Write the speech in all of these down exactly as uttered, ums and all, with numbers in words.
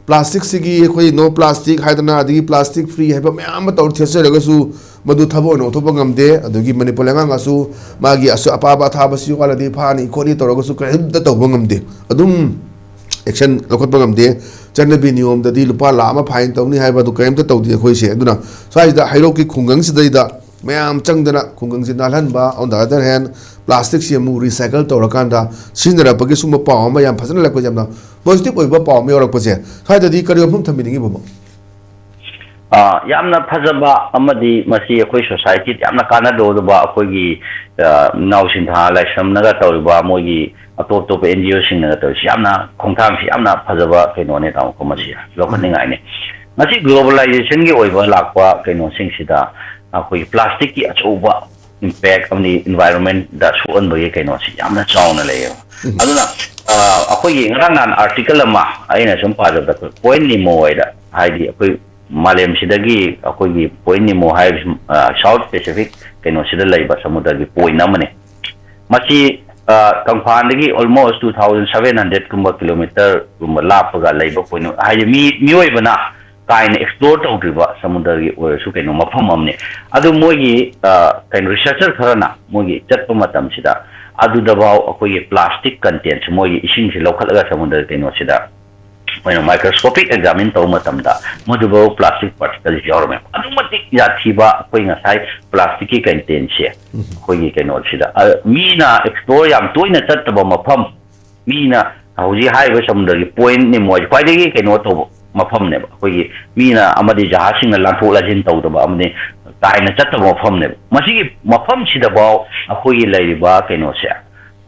ꯄ꯭ꯂꯥꯁꯇꯤꯛꯁꯤꯒꯤ ꯑꯩꯈꯣꯏ "No plastic" ꯍꯥꯏꯗꯅ, ꯑꯗꯒꯤ "Plastic free" ꯍꯥꯏꯕ ꯃꯌꯥꯝ ꯑꯃ ꯇꯧꯔ ꯊꯦꯠꯆꯔꯒꯁꯨ, ꯃꯗꯨ ꯊꯕꯛ ꯑꯣꯏꯅ ꯑꯣꯟꯊꯣꯛꯄ ꯉꯝꯗꯦ꯫ ꯑꯗꯒꯤ ꯃꯅꯤꯄꯨꯔ ꯂꯩꯉꯥꯛꯅꯁꯨ ꯃꯥꯒꯤ ꯑꯁꯣꯏ ꯑꯄꯥꯕ ꯑꯊꯥꯕꯁꯤ ꯋꯥꯠꯂꯗꯤ ꯐꯥꯅꯤ ꯈꯣꯠꯅꯤ ꯇꯧꯔꯒꯁꯨ ꯀꯔꯤꯝꯇ ꯇꯧꯕ ꯉꯝꯗꯦ꯫ ꯑꯗꯨꯝ action ꯂꯧꯈꯠꯄ ꯉꯝꯗꯦ꯫ ꯆꯠꯅꯕꯤ ꯅꯤꯌꯣꯝꯗꯗꯤ ꯂꯨꯄꯥ ꯂꯥꯈ ꯑꯃ fine ꯇꯧꯅꯤ ꯍꯥꯏꯕ ꯑꯗꯨ ꯀꯔꯤꯝꯇ ꯇꯧꯗꯦ ꯑꯩꯈꯣꯏꯁꯦ꯫ ꯑꯗꯨꯅ ꯁ꯭ꯋꯥꯏꯁꯤꯗ ꯍꯩꯔꯣꯛꯀꯤ ꯈꯨꯡꯒꯪꯁꯤꯗꯩꯗ ꯃꯌꯥꯝ ꯆꯪꯗꯅ ꯈꯨꯡꯒꯪꯁꯤ ꯅꯥꯜꯍꯟꯕ, on the other hand, ꯄ꯭ꯂꯥꯁꯇꯤꯛꯁꯤ ꯑꯃꯨꯛ recycle ꯇꯧꯔꯀꯥꯟꯗ ꯁꯤꯖꯤꯟꯅꯔꯛꯄꯒꯤ ꯁꯨꯝꯕ ꯄꯥꯎ ꯑꯃ, ꯌꯥꯝ ꯐꯖꯅ ꯂꯩꯔꯛꯄꯁꯦ, ꯌꯥꯝꯅ positive ꯑꯣꯏꯕ ꯄꯥꯎ ꯑꯃ ꯌꯧꯔꯛꯄꯁꯦ, ꯁ꯭ꯋꯥꯏꯗꯗꯤ ꯀꯔꯤ ꯋꯥꯐꯝ ꯊꯝꯕꯤꯅꯤꯡꯉꯤꯕꯅꯣ? ꯑ, ꯌꯥꯝꯅ ꯐꯖꯕ ꯑꯃꯗꯤ ꯃꯁꯤ ꯑꯩꯈꯣꯏ society ꯗ ꯌꯥꯝꯅ ꯀꯥꯟꯅꯗꯧꯗꯕ, ꯑꯩꯈꯣꯏꯒꯤ, ꯑ, ꯏꯅꯥꯎ ꯁꯤꯟꯊꯥ ꯂꯥꯏꯁ꯭ꯔꯝꯅꯒ ꯇꯧꯔꯤꯕ, ꯃꯣꯏꯒꯤ ꯑꯇꯣꯞ ꯑꯇꯣꯞꯄ N G O ꯁꯤꯡꯅꯒ ꯇꯧꯔꯤꯁꯤ ꯌꯥꯝꯅ ꯈꯣꯡꯊꯥꯡꯁꯤ ꯌꯥꯝꯅ ꯐꯖꯕ ꯀꯩꯅꯣꯅꯦ, ꯇꯥꯃꯣꯀꯣ꯫ ꯃꯁꯤ ꯂꯧꯈꯠꯅꯤꯡꯉꯥꯏꯅꯤ꯫ ꯃꯁꯤ globalization ꯒꯤ ꯑꯣꯏꯕ ꯂꯥꯛꯄ ꯀꯩꯅꯣꯁꯤꯡꯁꯤꯗ ꯑꯩꯈꯣꯏꯒꯤ ꯄ꯭ꯂꯥꯁꯇꯤꯛꯀꯤ ꯑꯆꯧꯕ impact ꯑꯃꯗꯤ environment ꯗ ꯁꯣꯛꯍꯟꯕꯒꯤ ꯀꯩꯅꯣꯁꯤ ꯌꯥꯝꯅ ꯆꯥꯎꯅ ꯂꯩꯌꯦꯕ꯫ ꯑꯗꯨꯅ, ꯑ, ꯑꯩꯈꯣꯏꯒꯤ ꯉꯔꯥꯡ ꯅꯍꯥꯟ article ꯑꯃ ꯑꯩꯅ ꯁꯨꯝ ꯄꯥꯖꯕꯗ, ꯑꯩꯈꯣꯏ Point Nemo ꯍꯥꯏꯗ, ꯍꯥꯏꯗꯤ ꯑꯩꯈꯣꯏ ꯃꯥꯂꯦꯝꯁꯤꯗꯒꯤ ꯑꯩꯈꯣꯏꯒꯤ Point Nemo ꯍꯥꯏꯕꯁꯤ, ꯑ, South Pacific ꯀꯩꯅꯣꯁꯤꯗ ꯂꯩꯕ ꯁꯃꯨꯗ꯭ꯔꯒꯤ point ꯑꯃꯅꯤ꯫ ꯃꯁꯤ, ꯑ, ꯀꯪꯐꯥꯟꯗꯒꯤ almost two thousand seven hundred ꯀꯨꯝꯕ kilometre ꯒꯨꯝꯕ ꯂꯥꯞꯄꯒ ꯂꯩꯕ point, ꯍꯥꯏꯗꯤ ꯃꯤ, ꯃꯤꯑꯣꯏꯕꯅ ꯀꯥ ꯍꯦꯟꯅ explore ꯇꯧꯗ꯭ꯔꯤꯕ ꯁꯃꯨꯗ꯭ꯔꯒꯤ ꯑꯣꯏꯔꯁꯨ ꯀꯩꯅꯣ ꯃꯐꯝ ꯑꯃꯅꯤ꯫ ꯑꯗꯨ ꯃꯣꯏꯒꯤ, ꯑ, ꯀꯩꯅꯣ, researcher ꯈꯔꯅ ꯃꯣꯏꯒꯤ ꯆꯠꯄ ꯃꯇꯝꯁꯤꯗ ꯑꯗꯨꯗꯐꯥꯎ ꯑꯩꯈꯣꯏꯒꯤ plastic content ꯁꯦ, ꯃꯣꯏꯒꯤ ꯏꯁꯤꯡꯁꯤ ꯂꯧꯈꯠꯂꯒ ꯁꯃꯨꯗ꯭ꯔ ꯀꯩꯅꯣꯁꯤꯗ ꯃꯣꯏꯅ microscopic examine ꯇꯧꯕ ꯃꯇꯝꯗ ꯃꯗꯨꯐꯥꯎ plastic particles ꯌꯥꯎꯔꯝꯃꯦ꯫ ꯑꯗꯨꯛ ꯃꯇꯤꯛ ꯌꯥꯊꯤꯕ ꯑꯩꯈꯣꯏ ꯉꯁꯥꯏ plastic ꯀꯤ content ꯁꯦ ꯑꯩꯈꯣꯏꯒꯤ ꯀꯩꯅꯣꯁꯤꯗ, ꯑ, ꯃꯤꯅ explore ꯌꯥꯝ ꯇꯣꯏꯅ ꯆꯠꯇꯕ ꯃꯐꯝ, ꯃꯤꯅ ꯍꯧꯖꯤꯛ ꯍꯥꯏꯔꯤꯕ ꯁꯃꯨꯗ꯭ꯔꯒꯤ Point Nemo ꯍꯥꯏꯁꯦ ꯈ꯭ꯋꯥꯏꯗꯒꯤ ꯀꯩꯅꯣ ꯇꯧꯕ ꯃꯐꯝꯅꯦꯕ, ꯑꯩꯈꯣꯏꯒꯤ ꯃꯤꯅ ꯑꯃꯗꯤ ꯖꯍꯥꯖꯁꯤꯡꯅ ꯂꯥꯟꯊꯣꯛ ꯂꯥꯟꯁꯤꯟ ꯇꯧꯗꯕ ꯑꯃꯗꯤ ꯀꯥ ꯍꯦꯟꯅ ꯆꯠꯇꯕ ꯃꯐꯝꯅꯦꯕ꯫ ꯃꯁꯤꯒꯤ ꯃꯐꯝꯁꯤꯗꯐꯥꯎ ꯑꯩꯈꯣꯏꯒꯤ ꯂꯩꯔꯤꯕ ꯀꯩꯅꯣꯁꯦ,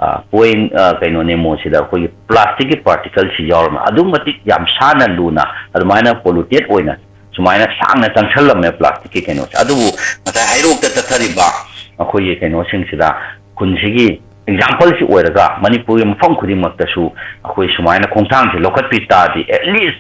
ꯑ, Point, ꯑ, ꯀꯩꯅꯣ, Nemo ꯁꯤꯗ ꯑꯩꯈꯣꯏꯒꯤ plastic ꯀꯤ particles ꯁꯤ ꯌꯥꯎꯔꯝꯃꯦ꯫ ꯑꯗꯨꯛ ꯃꯇꯤꯛ ꯌꯥꯝ ꯁꯥꯟꯅ ꯂꯨꯅ ꯑꯗꯨꯃꯥꯏꯅ polluted ꯑꯣꯏꯅ ꯁꯨꯃꯥꯏꯅ ꯁꯥꯡꯅ ꯆꯪꯁꯜꯂꯝꯃꯦ plastic ꯀꯤ ꯀꯩꯅꯣꯁꯦ꯫ ꯑꯗꯨꯕꯨ ꯉꯁꯥꯏ ꯍꯩꯔꯣꯛꯇ ꯆꯠꯊꯔꯤꯕ ꯑꯩꯈꯣꯏꯒꯤ ꯀꯩꯅꯣꯁꯤꯡꯁꯤꯗ, ꯈꯨꯟꯁꯤꯒꯤ example ꯁꯤ ꯑꯣꯏꯔꯒ ꯃꯅꯤꯄꯨꯔꯒꯤ ꯃꯐꯝ ꯈꯨꯗꯤꯡꯃꯛꯇꯁꯨ ꯑꯩꯈꯣꯏ ꯁꯨꯃꯥꯏꯅ ꯈꯣꯡꯊꯥꯡꯁꯤ ꯂꯧꯈꯠꯄꯤ ꯇꯥꯔꯗꯤ, at least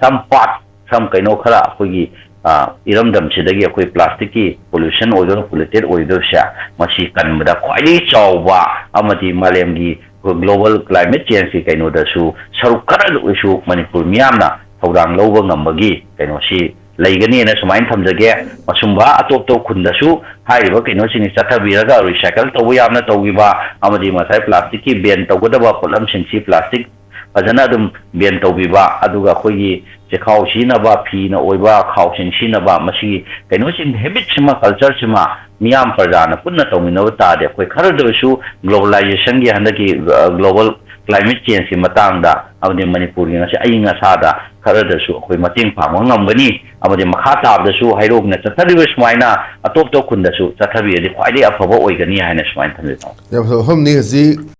some part, some ꯀꯩꯅꯣ ꯈꯔ ꯑꯩꯈꯣꯏꯒꯤ, ꯑ, ꯏꯔꯝꯗꯝꯁꯤꯗꯒꯤ ꯑꯩꯈꯣꯏ plastic ꯀꯤ pollution ꯑꯣꯏꯗꯣꯏꯔꯤꯕ, polluted ꯑꯣꯏꯗꯣꯏꯔꯤꯕꯁꯦ, ꯃꯁꯤ ꯀꯟꯕꯗ ꯈ꯭ꯋꯥꯏꯗꯒꯤ ꯆꯥꯎꯕ ꯑꯃꯗꯤ ꯃꯥꯂꯦꯝꯒꯤ global climate change ꯀꯤ ꯀꯩꯅꯣꯗꯁꯨ ꯁꯔꯨꯛ ꯈꯔꯗ ꯑꯣꯏꯁꯨ ꯃꯅꯤꯄꯨꯔ ꯃꯤꯌꯥꯝꯅ ꯊꯧꯗꯥꯡ ꯂꯧꯕ ꯉꯝꯕꯒꯤ ꯀꯩꯅꯣꯁꯤ ꯂꯩꯒꯅꯤꯅ ꯁꯨꯃꯥꯏꯅ ꯊꯝꯖꯒꯦ꯫ ꯃꯁꯨꯝꯕ ꯑꯇꯣꯞ ꯑꯇꯣꯞ ꯈꯨꯟꯗꯁꯨ ꯍꯥꯏꯔꯤꯕ ꯀꯩꯅꯣꯁꯤꯡꯁꯤ ꯆꯠꯊꯕꯤꯔꯒ recycle ꯇꯧꯕ ꯌꯥꯝꯅ ꯇꯧꯈꯤꯕ, ꯑꯃꯗꯤ ꯉꯁꯥꯏ plastic ꯀꯤ ban ꯇꯧꯒꯗꯕ ꯄꯣꯠꯂꯝꯁꯤꯡꯁꯤ plastic ꯐꯖꯅ ꯑꯗꯨꯝ ban ꯇꯧꯕꯤꯕ, ꯑꯗꯨꯒ ꯑꯩꯈꯣꯏꯒꯤ ꯆꯦꯈꯥꯎ ꯁꯤꯖꯤꯟꯅꯕ, ꯐꯤꯅ ꯑꯣꯏꯕ ꯈꯥꯎꯁꯤꯡ ꯁꯤꯖꯤꯟꯅꯕ, ꯃꯁꯤꯒꯤ ꯀꯩꯅꯣꯁꯤꯡ, habit ꯁꯤꯃ, culture ꯁꯤꯃ ꯃꯤꯌꯥꯝ ꯄ꯭ꯔꯖꯥꯅ ꯄꯨꯟꯅ ꯇꯧꯃꯤꯟꯅꯕ ꯇꯥꯔꯗꯤ, ꯑꯩꯈꯣꯏ ꯈꯔꯗ ꯑꯣꯏꯔꯁꯨ globalization ꯒꯤ ꯍꯟꯗꯛꯀꯤ, ꯑ, global climate change ꯀꯤ ꯃꯇꯥꯡꯗ, ꯑꯃꯗꯤ ꯃꯅꯤꯄꯨꯔꯒꯤ ꯉꯁꯤ ꯑꯏꯪ ꯑꯁꯥꯗ ꯈꯔꯗꯁꯨ ꯑꯩꯈꯣꯏ ꯃꯇꯦꯡ ꯄꯥꯡꯕ ꯉꯝꯒꯅꯤ꯫ ꯑꯃꯗꯤ ꯃꯈꯥ ꯇꯥꯕꯗꯁꯨ ꯍꯩꯔꯣꯛꯅ ꯆꯠꯊꯔꯤꯕ ꯁꯨꯃꯥꯏꯅ ꯑꯇꯣꯞ ꯑꯇꯣꯞ ꯈꯨꯟꯗꯁꯨ ꯆꯠꯊꯕꯤꯔꯗꯤ ꯈ꯭ꯋꯥꯏꯗꯒꯤ ꯑꯐꯕ ꯑꯣꯏꯒꯅꯤ ꯍꯥꯏꯅ ꯁꯨꯃꯥꯏꯅ ꯊꯝꯖꯩ, ꯇꯥꯃꯣ꯫ ꯌꯥꯝ ꯐꯕ ꯋꯥꯐꯝꯅꯤ꯫ ꯍꯧꯖꯤꯛ